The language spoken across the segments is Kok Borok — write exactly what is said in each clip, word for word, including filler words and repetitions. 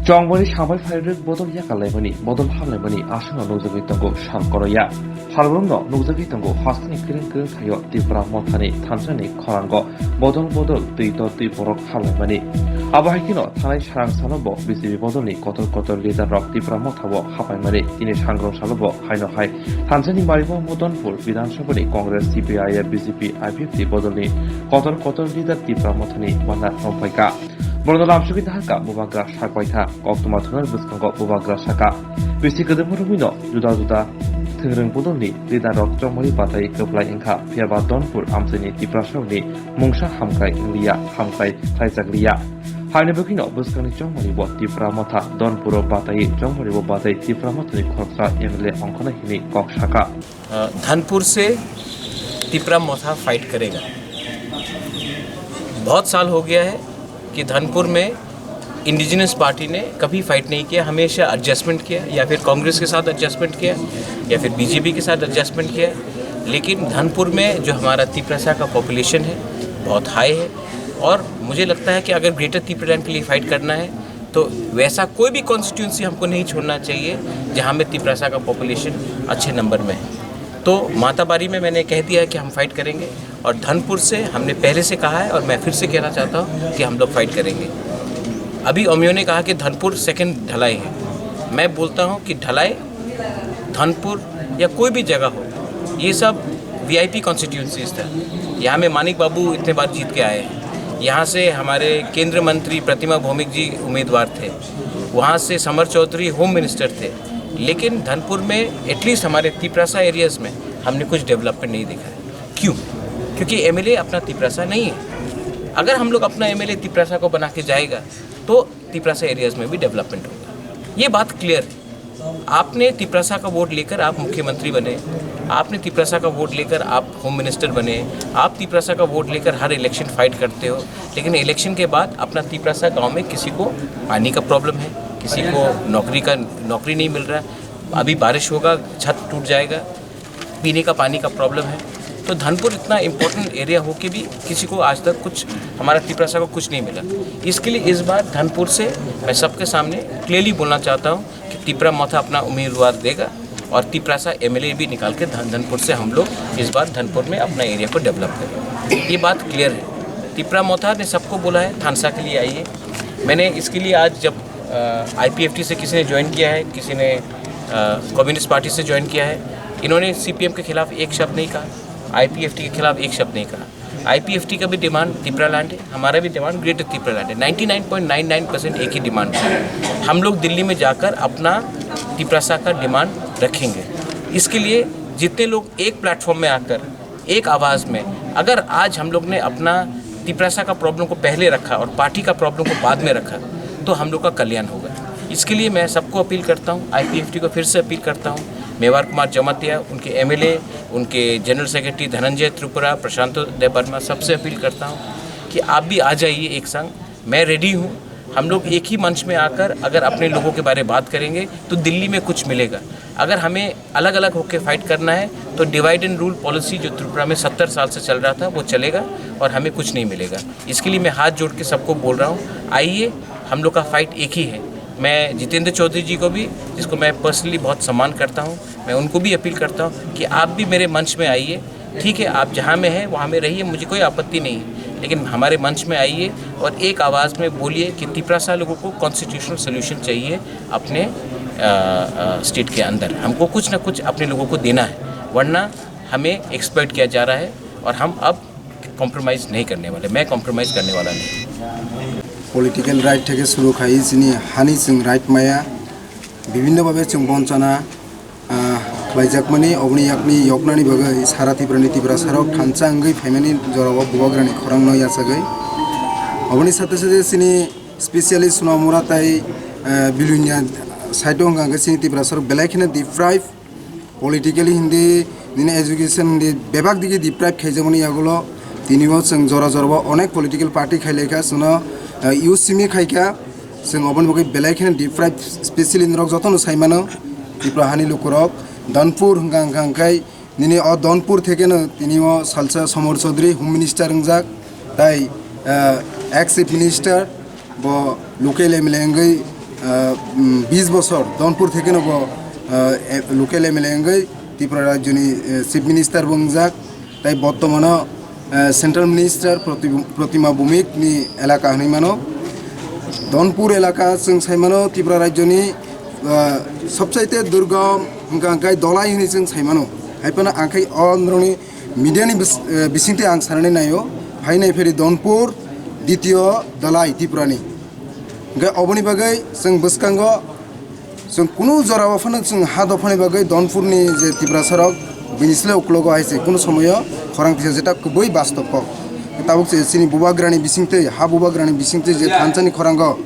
Tongmani sambai phairwk bodol yakalaimani, bodol hamlaimani aswkno nukjagwi tongo sal koroya. Salbrumno nukjagwi tongo hasteni kwrwng kwrwng thaio Tipra Mothani thansani khorango bodol bodol twi tor twi borok hamlaimani. Abo hai kheno thanai sarang salo bo B J P bodolni kotor kotor leader rok Tipra Mothao hapaimani. Tini sangrong salo bo haino hai thansani maribo Madanpur Bidhan Sabhani Congress, C P I, B J P, I P F T bodolni kotor kotor leader Tipra Mothani bana rompaika. Borokno lamsogwi naharkha bubagra sakbaitha, koktwma thwngnani bwskango bubagra saka. Bisi kwdwkma romwino juda juda thwngrwng bodolni leader rok chongmani batai kwplai wngkha, phiyaba Donpur amchaini Tiprasarokni mungsa hamkrai wngliya, hamkrai khlaijakliya. Haini bagwino bwskangni chongmani bo Tipra Motha Donpuro batai chongmani bo batai Tipra Mothani khoroksa M L A ongkhornai hwnwi kok saka. अ, धनपुर से तिपरा मोथा फाइट करेगा। बहुत साल हो गया है कि धनपुर में indigenous party ने कभी फाइट नहीं किया, हमेशा एडजस्टमेंट किया, या फिर कांग्रेस के साथ एडजस्टमेंट किया, या फिर बीजेपी के साथ एडजस्टमेंट किया। लेकिन धनपुर में जो हमारा तिपरासा का पॉपुलेशन है, बहुत हाई है, और मुझे लगता है कि अगर ग्रेटर तिपरालैंड के लिए फाइट करना है, तो वैसा कोई भी कॉन्स्टिट्यूएंसी हमको नहीं छोड़ना चाहिए, जहाँ में तिपरासा का पॉपुलेशन अच्छे नंबर में है। तो माताबारी में मैंने कह दिया है कि हम फाइट करेंगे, और धनपुर से हमने पहले से कहा है, और मैं फिर से कहना चाहता हूँ कि हम लोग फाइट करेंगे। अभी अमियो ने कहा कि धनपुर सेकंड ढलाई है। मैं बोलता हूँ कि ढलाई धनपुर या कोई भी जगह हो, ये सब वीआईपी कॉन्स्टिट्यूएंसीज था। यहाँ में मानिक बाबू इतने बार जीत के आए हैं। यहाँ से हमारे केंद्रीय मंत्री प्रतिमा भौमिक जी उम्मीदवार थे, वहाँ से समर चौधरी होम मिनिस्टर थे, लेकिन धनपुर में एटलीस्ट हमारे तिपरासा एरियाज में हमने कुछ डेवलपमेंट नहीं देखा है। क्यों? क्योंकि एमएलए अपना तिपरासा नहीं है। अगर हम लोग अपना एमएलए तिपरासा को बना के जाएगा, तो तिपरासा एरियाज में भी डेवलपमेंट होगा। ये बात क्लियर है। आपने तिपरासा का वोट लेकर आप मुख्यमंत्री बने, आपने तिपरासा का वोट लेकर आप होम मिनिस्टर बने, आप तिपरासा का वोट लेकर हर इलेक्शन फाइट करते हो, लेकिन इलेक्शन के बाद अपना तिपरासा गांव में किसी को पानी का प्रॉब्लम है, किसी को नौकरी का, नौकरी नहीं मिल रहा, अभी बारिश होगा, छत टूट जाएगा, पीने का पानी का प्रॉब्लम है। तो धनपुर इतना इम्पोर्टेंट एरिया हो के भी किसी को आज तक कुछ, हमारा तिपरासा को कुछ नहीं मिला। इसके लिए इस बार धनपुर से मैं सबके सामने क्लियरली बोलना चाहता हूँ कि तिपरा मोथा अपना उम्मीदवार देगा और तिपरासा एमएलए भी निकाल के धन-, धनपुर से हम लोग इस बार धनपुर में अपना एरिया को डेवलप करेंगे। ये बात क्लियर है। तिपरा मोथा ने सबको बोला है, थानसा के लिए आइए। मैंने इसके लिए आज जब, अ, आईपीएफटी से किसी ने ज्वाइन किया है, किसी ने, अ, कम्युनिस्ट पार्टी से ज्वाइन किया है, इन्होंने सीपीएम के खिलाफ एक शब्द नहीं कहा, आईपीएफटी के खिलाफ एक शब्द नहीं कहा। आईपीएफटी का भी डिमांड तिपरालैंड है, हमारा भी डिमांड ग्रेटर तिपरालैंड है। Ninety nine point nine nine percent एक ही डिमांड है। हम लोग दिल्ली में जाकर अपना तिपरासा का डिमांड रखेंगे। इसके लिए जितने लोग एक प्लेटफॉर्म में आकर एक आवाज़ में, अगर आज हम लोग ने अपना तिपरासा का प्रॉब्लम को पहले रखा और पार्टी का प्रॉब्लम को बाद में रखा, तो हम लोग का कल्याण होगा। इसके लिए मैं सबको अपील करता हूँ, आईपीएफटी को फिर से अपील करता हूँ, मेवार कुमार जमातिया, उनके एमएलए, उनके जनरल सेक्रेटरी धनंजय त्रिपुरा, प्रशांत देव वर्मा, सबसे अपील करता हूँ कि आप भी आ जाइए एक संग। मैं रेडी हूँ। हम लोग एक ही मंच में आकर अगर अपने लोगों के बारे में बात करेंगे, तो दिल्ली में कुछ मिलेगा। अगर हमें अलग-अलग होकर फाइट करना है, तो डिवाइड एंड रूल पॉलिसी जो त्रिपुरा में सत्तर साल से चल रहा था, वो चलेगा और हमें कुछ नहीं मिलेगा। इसके लिए मैं हाथ जोड़ के सबको बोल रहा हूँ, आइए, हम लोग का फाइट एक ही है। मैं जितेंद्र चौधरी जी को भी, जिसको मैं पर्सनली बहुत सम्मान करता हूँ, मैं उनको भी अपील करता हूँ कि आप भी मेरे मंच में आइए। ठीक है, आप जहाँ में हैं, वहाँ में रहिए, मुझे कोई आपत्ति नहीं है, लेकिन हमारे मंच में आइए और एक आवाज़ में बोलिए कि तिपरासा लोगों को कॉन्स्टिट्यूशनल सॉल्यूशन चाहिए अपने, अ, अ, स्टेट के अंदर। हमको कुछ ना कुछ अपने लोगों को देना है, वरना हमें एक्सप्लॉइट किया जा रहा है और हम अब कॉम्प्रोमाइज़ नहीं करने वाले, मैं कॉम्प्रोमाइज़ करने वाला नहीं। Political right theke suru khai chini hani chwng right maya, bibhinno bhabe chwng bonchana, ah, khlaijakmani, oboni yakni yoknani bagwi sara Tripura ni Tiprasa rok thansa wngwi phaimani jorao bubagrani khorang no yachagwi. Oboni sate sate chini specially Sonamura tai, ah, Bilonia side o wngkha hwnkhe chini Tiprasa rok belai kheno deprive, politically hindi, nini education hindi, bebak digi deprive khaijakmani yagulo tini o chwng jora jora o onek political party khailaikha, chwngno, ah, U C M khaikha. Chwng oboni bagwi belai kheno deprive, specially norok jotono saimano, Tripura hani lukurok, Dhanpur hwnkha, hwnkha hwnkhe nini o Dhanpur thekeno tini o salsa Samar Chaudhary Home Minister wngjak, tai, ah, ex Chief Minister, bo local M L A wngwi Ah, mm, bis bosor Donpur theke no bo, ah, e-, local M L A wngwi Tripura rajyoni, eh, Chief Minister bo wngjak, tai bortomano, eh, Central Minister Proti-, Protima Bhumik ni elaka hwnwi mano. Donpur elaka chwng sai mano Tripura rajyoni, ah, sobsaite durgam hwnkha hwnkhe Dolai hwnwi chwng sai mano. Hai phano ang khai o norokni media ni bis-, eh, bisingtwi ang sanani naio, phainai pheri Donpur, ditio Dolai Tripura ni. Hwnkhe oboni bagwi chwng bwskango chwng kunu jorao phano chwng ha dophani bagwi Donpurni je Tiprasa rok bini sle uklogo hai se kunu somoyo khorang tisa jeta kubui bastop kok. Tabuk se chini bubagrani bisingtwi, ha bubagrani bisingtwi je thansani khorango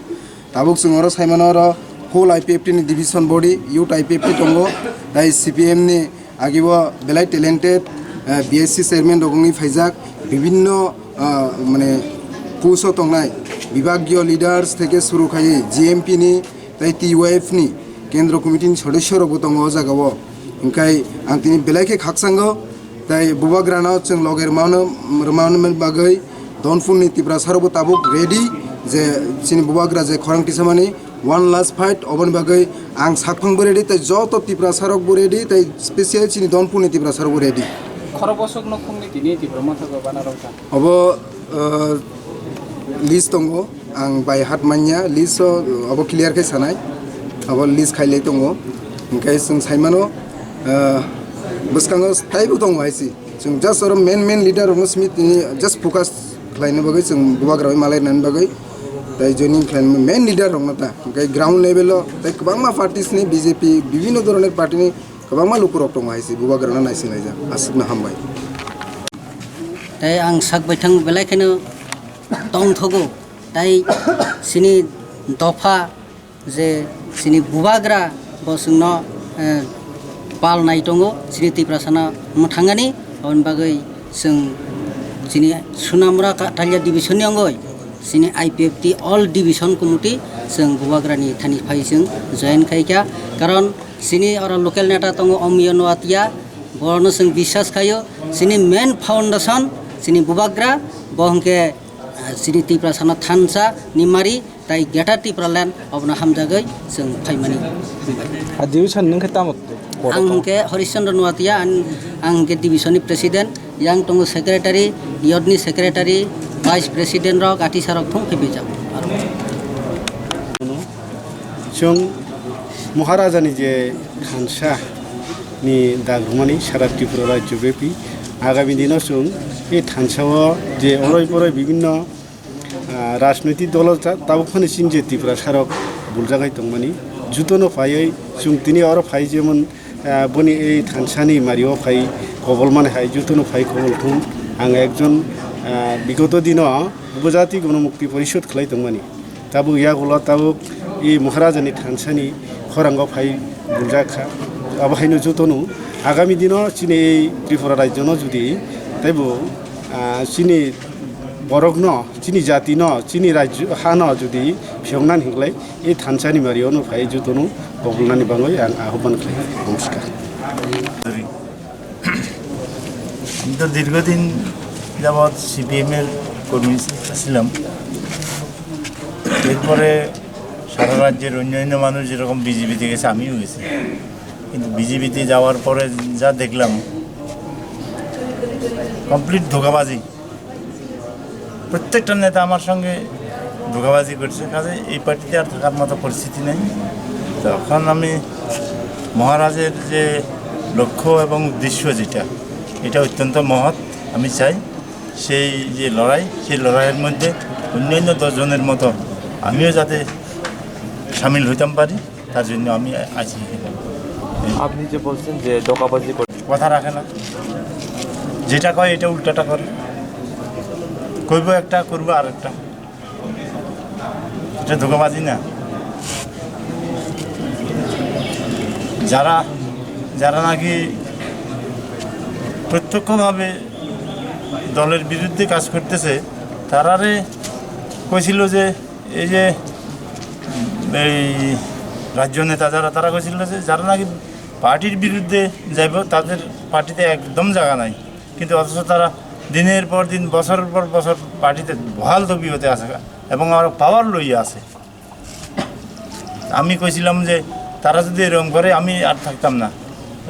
tabuk chwng oro saimano oro full I P F T ni division body, youth I P F T tongo, tai C P M ni Agi bo belai talented, eh, B S C chairman rok wngwi phaijak, bibinno, ah, mane post o tongnai bibagyo leaders theke suru khaiwi G M P ni tei T Y F ni kendro committee ni sodosyo rok bo tongo o jaga o. Hwnkhe ang tini belai khe khakchango, tei bubagrano chwng loge rwmano, rwmani bagwi Donpur ni Tiprasa rok bo tabuk ready je chini bubagra je khorang tisamani One last fight, oboni bagwi ang sakphang bo ready, tei joto Tiprasa rok bo ready, tei special chini Donpur ni Tiprasa rok bo ready. Khorok bosok no khungni tini Tipra Motha go bana rok ta. Obo, uh, list tongo, ang by heart manya, list o obo clear khe sanai, obo list khailai tongo, hwnkhe chwng saimano, uh, bwskango taibo tongo hai se. Chwng just oro main main leader rokno simi tini just focus khlaina bagwi chwng bubagra bai malai rwnani bagwi tei joining khlaina main leader rokno ta hwnkhe ground level o tei kwbangma parties ni B J P bibhinno dhoronor party ni kwbangma lukurok tongo hai se bubagrano naisinglaijak aswkno hambai. Tei ang sak baithang belai kheno tongthogo tei chini dopha je chini bubagra bo chwngno, eh, pal nai tongo, chini Tiprasano mwthangani, aboni bagwi chwng chini Sunamura Ka-, Talia division ni wngwi chini I P F T all division committee chwng bubagrani thani phai chwng join khaikha, karon chini oro local neta tongo Omiyo Nuatia, borokno chwng biswas khaio, chini main foundation chini bubagra, bo hwnkhe, ah, chini Tiprasano thansa ni mari, tai Greater Tipraland obono hamjagwi chwng phaimani. A division nwng khe tamo? Ang hwnkhe Harish Chandra Nuatia, ang, ang hwnkhe division ni president, yang tongo secretary, youth ni secretary, vice president rok, atisa rok thung khe bijak. Chwng Maharaja ni je thansa ni dag rwmani sara Tripura rajyo bepi agami dino chwng e thansa o je oroi poroi bibinno ah, rajnoitik dolo ta-, tabuk phano chini je Tiprasa rok buljagai tongmani, jotono phaiwi chwng tini oro phai jemon, ah, boni ei thansani mario phai kobol mani hai jotono phai kobol thung. Ang ekjon, ah, bigoto dino Upajati Ganamukti Porishod khlai tongmani. Tabuk yagulo tabuk i Maharajani thansani khorango phai buljak kha. Abo haino jotono agami dino chini ei Tripura rajyono jodi teibo, ah, chini borokno, chini jatino, chini rajyo hano jodi phiyoknani hinglai, e thansani mario no phai jotono kobolnani bagwi ang ahobhan khlai. Namaskar. আমি তো দীর্ঘদিন যাবৎ সিপিএম এর কর্মী ছিলাম। এরপরে সারা রাজ্যের অন্যান্য মানুষ যেরকম বিজেপিতে গেছে, আমিও গেছি। কিন্তু বিজেপিতে যাওয়ার পরে যা দেখলাম, কমপ্লিট ধোঁকাবাজি। প্রত্যেকটা নেতা আমার সঙ্গে ধোঁকাবাজি করছে, কাজে এই পার্টিতে আর থাকার মতো পরিস্থিতি নেই। তখন আমি মহারাজের যে লক্ষ্য এবং উদ্দেশ্য যেটা, এটা অত্যন্ত মহৎ। আমি চাই সেই যে লড়াই, সেই লড়াইয়ের মধ্যে অন্যান্য দশজনের মতো আমিও যাতে সামিল হইতাম পারি, তার জন্য আমি আছি এখানে। আপনি যে বলছেন যে ধোঁকাবাজি করে, কথা রাখে না, যেটা কয় এটা উল্টাটা করে, কইব একটা, করবো আরেকটা। এটা ধোঁকাবাজি না? যারা, যারা নাকি প্রত্যক্ষভাবে দলের বিরুদ্ধে কাজ করতেছে, তারারে কইছিল যে এই যে এই রাজ্য নেতা যারা, তারা কইছিল যে যারা নাকি পার্টির বিরুদ্ধে যাইব, তাদের পার্টিতে একদম জায়গা নাই। কিন্তু অথচ তারা দিনের পর দিন, বছরের পর বছর পার্টিতে বহাল তবিয়তে আছে এবং আরো পাওয়ার লইয়া আছে। আমি কইছিলাম যে তারা যদি এরকম করে, আমি আর থাকতাম না,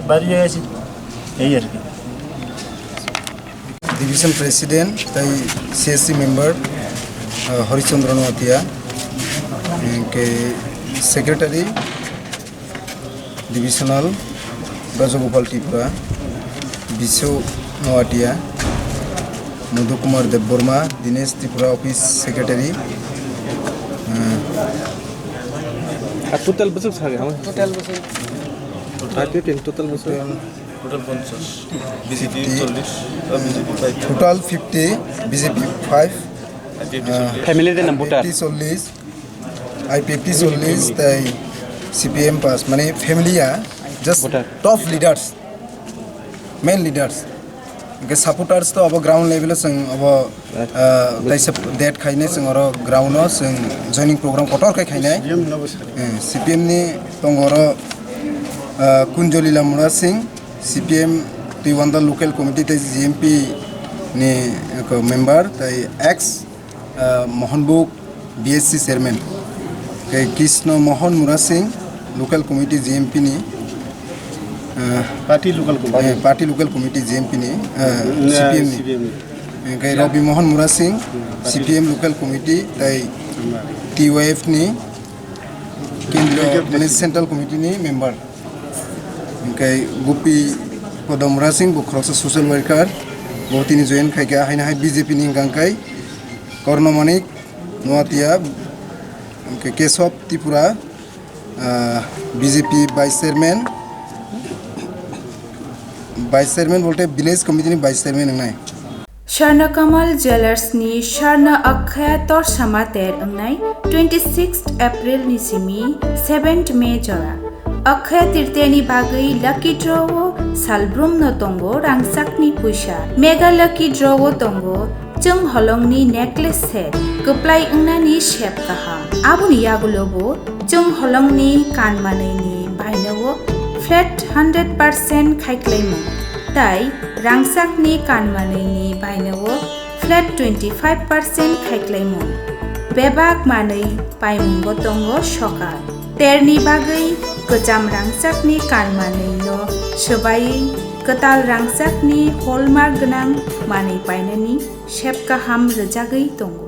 বাইরে গেছি, এই আর কি। ডিভিশন প্রেসিডেন্ট তাই CSC member, ah, Harichandra Noatia, NK secretary divisional Brajagopal Tripura, Bishu Noatia, Madhu Kumar Debbarma, Dinesh Tripura office secretary, ah, আর টোটাল বছর থাকে আমার? টোটাল বছর। আর কে তিন টোটাল বছর? টোটাল পঞ্চাশ, বিজেপি চল্লিশ, আর BJP five. Total fifty, BJP five. আর বিজেপি আহ, চল্লিশ। ফ্যামিলিতে না ভোটার? ফিফটি চল্লিশ, আইপিএফটি চল্লিশ, তাই সিপিএম পাঁচ, মানে Familia just voter. Top leaders, main leaders. Hingke supporters to abo ground level o chwng abo, ah, taisa date khainai chwng oro ground o chwng joining program kotor khe khainai. Eh, C P M ni tongo oro, ah, Kunjolila Murasing, C P M Twiwanda local committee tei G M P ni, eh, member tei ex ah, Mohonbuk B S C chairman, tei Krishna Mohon Murasing, local committee G M P ni, ah, party local committee. Eh, party local committee G M P ni, ah, Na, C P M ni. C P M ni. Hingke Rabi Mohon Murasing, hmm, party C P M local committee, tei member. T Y F ni kendriyo, executive mane, committee. Central committee ni member. Hingke Gopi Podo Murasing, bo khoroksa social worker, bo tini join khaikha, haino hai B J P ni hingka hingkai Korno Manik Noatia, hingke Kesab Tripura, ah, B J P vice chairman, vice chairman bolte village committee ni vice chairman wngnai. Swarna Kamal Jewellers ni Swarna Akshaya Torsa Mater wngnai twenty sixth April ni simi seventh May jora. Akshaya Tritiya ni bagwi lucky draw o salbrum no tongo rangchak ni puisa. Mega lucky draw o tongo chwng holong ni necklace set kwplai wngnani sep kaham. Aboni yagulo bo chwng holong ni kan manwi ni baino o flat hundred percent khaiklaimung. Tai rangchakni kan manwini baino o flat twenty five percent khaiklaimung. Bebak manwi paimungo tongo sokar. Terni bagwi kwcham rangchakni kan manwino swbaiwi kwtal rangchakni hallmark gwnang manwi painani sep kaham rwjagwi tongo.